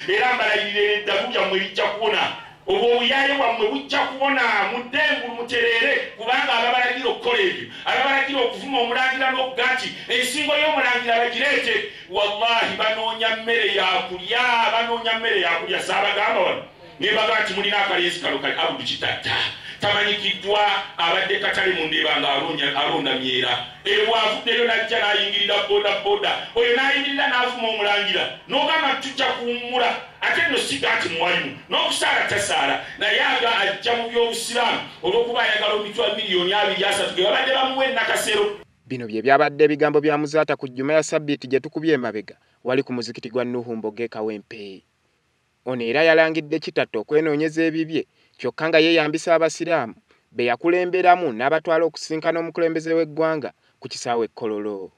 Era mbalayirira eddalu lyammwe lijja kuwona, obwo obuyaaye bwammwe bujja kuwona. Mudde engulu mutereere, kubanga ababalagira okukola ebyo, ababalagira okuvuma omulangira n'okuga nti ensingo y'omulangira bagireete, wallahi banoonya mmere yakulya, banoonya mmere yakulya. Saabagamba wano nebaga nti mulina akalenzi kano kali Abudu Kitatta, tamanyikiddwa, abadde katale mu Ndeeba nga alonda myera. Bwavuddeyo najja n'ayingirira boda boda oyo n'ayimirira n'avuma omulangira n'ogamba nti tujja kuwummula. Ate nno siga nti muwalimu n'okusaala tasaala, naye aga ajja mu by'obusiraamu olw'okuba ayagala omitwa 230,000 ge babadde bamuwa ennakasero. Bino bye byabadde ebigambo bya Muzaata ku Juma ya Sabbiiti gye tukubye emabega wali ku muzikiti gwa Nuhu Mboge Kawempe. Ono era yalangidde Kitatta okwenoonyeza ebibye, kyokka nga yeeyambisa abasiraamu be yakulemberamu n'abatwala okusinkana omukulembeze w'eggwanga ku kisaawe Kololo.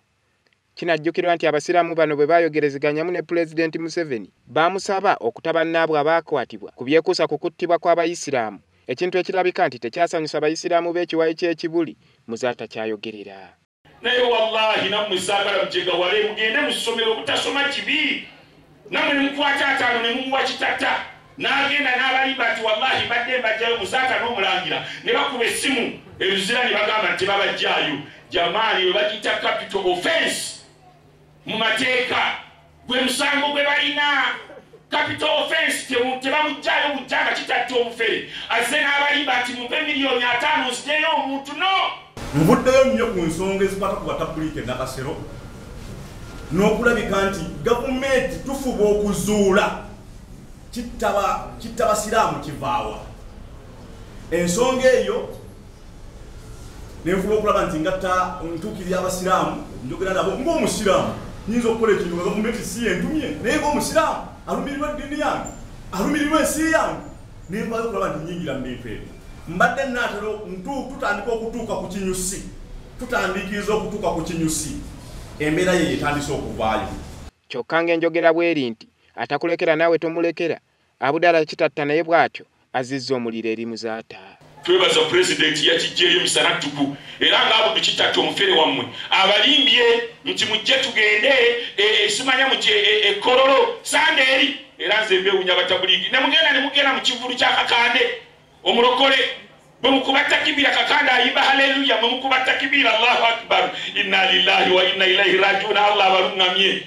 Kinajjukirwa nti abasiraamu bano bwe baayogerezeganyamu ne Pulezidenti Museveni baamusaba okuta bannaabwe abaakwatibwa ku byekuusa ku kuttibwa kw'abayisiraamu, ekintu ekirabika nti tekyasanyusa bayisiraamu b'ekiwayi ky'Ekibuli Muzaata kyayogerera. Naye wallahi nammwe saagala mujegawale, mugende mu ssomero, obutasoma kibi. Nammwe ne mukwata 5 ne mumuwa Kitatta n'agenda n'abalimba nti wallahi mbadde mbajjayo Muzaata n'omulangira, ne bakuba essimu eruzira ne bagamba nti tebabajjaayo. Jamaani bwe bagiyita capital offense mu mateeka, gwe musango gwe balina. Capital offense, tebamuggyaayo bujja nga Kitatta omufere azze n'abalimba nti mumpe 5 miliyoni nzijeyo omuntu no. Nvuddeyo nnyo ku nsonga ezikwata ku batabuliika e Nakasero n'okulabika nti gavumenti tufuba okuzuula kitta basiraamu kivaawa. Ensonga eyo nenfuba okulaba nti ngatta ntuukirira abasiraamu, njogera nabo ng'omusiraamu. Nyinza okukola ekintu nga gavumenti si yentumye, naye ng'omusiraamu alumirirwa eddiini yange, alumirirwa ensi yange, nenvayo okulaba nti nyingira mu bintu ebyo. Mbadde naatera tutandika okutuuka ku kinyusi, tutandikiriza okutuuka ku kinyusi, embeera ye yetandise okuvaayo. Kyokka ng'enjogera bw'eri nti atakulekera naawe tomulekera, Abudala Kitatta naye bw'atyo azizza omuliro eri Muzaata. Twebaza pulezidenti yakiggyeyo misana ttuku. Era nga Abudu Kitatta omufere wammwe abalimbye nti mujje tugende simanya muki Ekololo sande eri, era nze mbewunya batabuliigi ne mugenda ne mugenda mu kivulu kya Kakande omulokole, bwe mukuba takibira Kakande ayimba haleluya, mwe mukuba takibira Allahu akbar, inna lillahi wa inna ilaihi rajiuna. Allah abaluŋŋamye.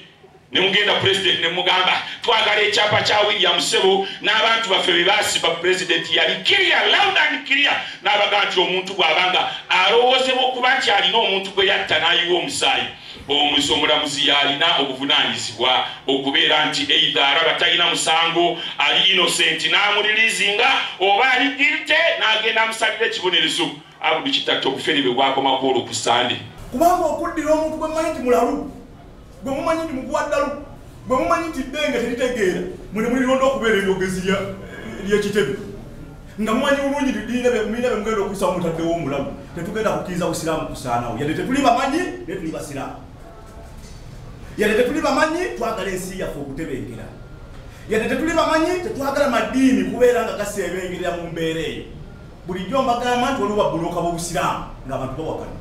Ne mugenda pulezidenti ne mugamba twagala ekyapa kya William Sebo n'abantu baffe be baasiba. Pulezidenti yali clear, loud and clear, n'abagamba nti omuntu bw'abanga alowoozebwa okuba nti alina omuntu gwe yatta n'ayiwa omusaayi, omulamuzi yalina obuvunaanyizibwa okubeera nti either araba talina musango, ali innocent, n'amureleasinga, oba ali guilty n'agenda amusalira ekibonerezo. Abudu Kitatta obufere bwe bwakomako olwo ku Sande. Kubanga okuddira omuntu gwe mumanyi nti mulalu, gwe mumanyi nti mukuwaddalu, gwe mumanyi nti ddenge teritegeera, mwe mulironda okubeera ebyogezi ly'ekitebe nga mumanyi bulungi mulina be mugenda okuyisawo, mutaddewo omulalu. Tetugenda kukkiriza busiraamu kusaanawo. Yadde tetuli bamanyi, naye tuli basiraamu. Yadde tetuli bamanyi, twagala ensi yaffe okutebenkera. Yadde tetuli bamanyi, tetwagala madiini kubeera nga gaseebengerera mu mbeera eyo. Bulijjo mbagamba nti waliwo babulooka b'obusiraamu ng'abantu bawakana.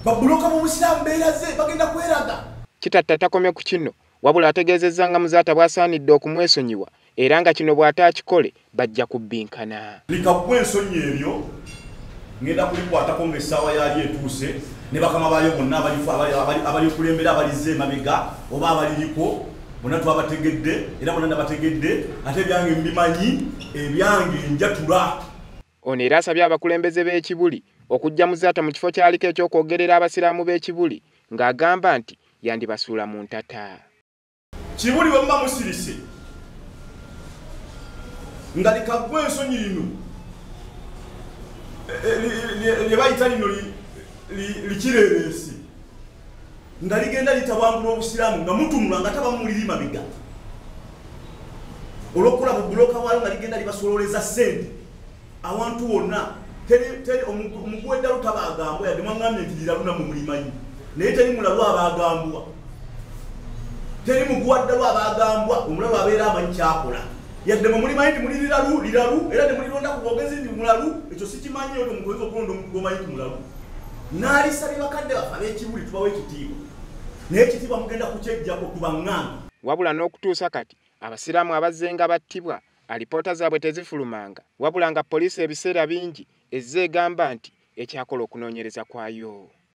Babulooka b'obusiraamu beeraze, bagenda kweraga. Kitatta takomye ku kino, wabula ategeezezza nga Muzaata bw'asaanidde okumwesonyiwa, era nga kino bw'ataakikole bajja kubbinkana. Likaggwa ensonyi ebyo ngenda kulikwatako ng'essaawa yali etuuse, ne bakama baayo bonna abalikulembera, abalizze emabega oba abaliriko, bonna twabategedde era bonna nabategedde. Ate ebyange mbimanyi, ebyange njatula. Ono era asabye abakulembeze b'Ekibuli okuggya Muzaata mu kifo ky'aliko eky'okwogerera abasiraamu b'Ekibuli, ng'agamba nti yandibasuula mu ntata. Kibuli bwe muba musirise nga likaggwa ensonyi lino lye bayita lino likireereesi nga ligenda litabangula obusiraamu, nga mutunula nga tabamuliri mabega olw'okukola bubuloka bwayo, nga ligenda libasololeza ssente awantu wonna, omuguwa eddalu tabaagambwa. Yadde mwaŋŋambye nti liralu nammwe mulimanyi, naye teri mulalu abaagambwa, teri muguwa ddalu abaagambwa. Omulalu abeera amanyi kyakola. Yadde mwe mulimanyi nti muli liralu liralu, era ne mulironda ku bwogezi nti mulalu, ekyo sikimanyi. Oyo omuntu oyinza okulonda omuntu gwomanyi nti mulalu n'alisabye. Bakadde baffe ab'Ekibuli, tubawo ekitiibwa, naye ekitiibwa mugenda kukyejjako, tubaŋŋambe. Wabula n'okutuusa kati Abasiraamu abazzenga battibwa alipoota zaabwe tezifulumanga, wabula nga poliisi ebiseera bingi ezze egamba nti ekyakola okunoonyereza kwayo.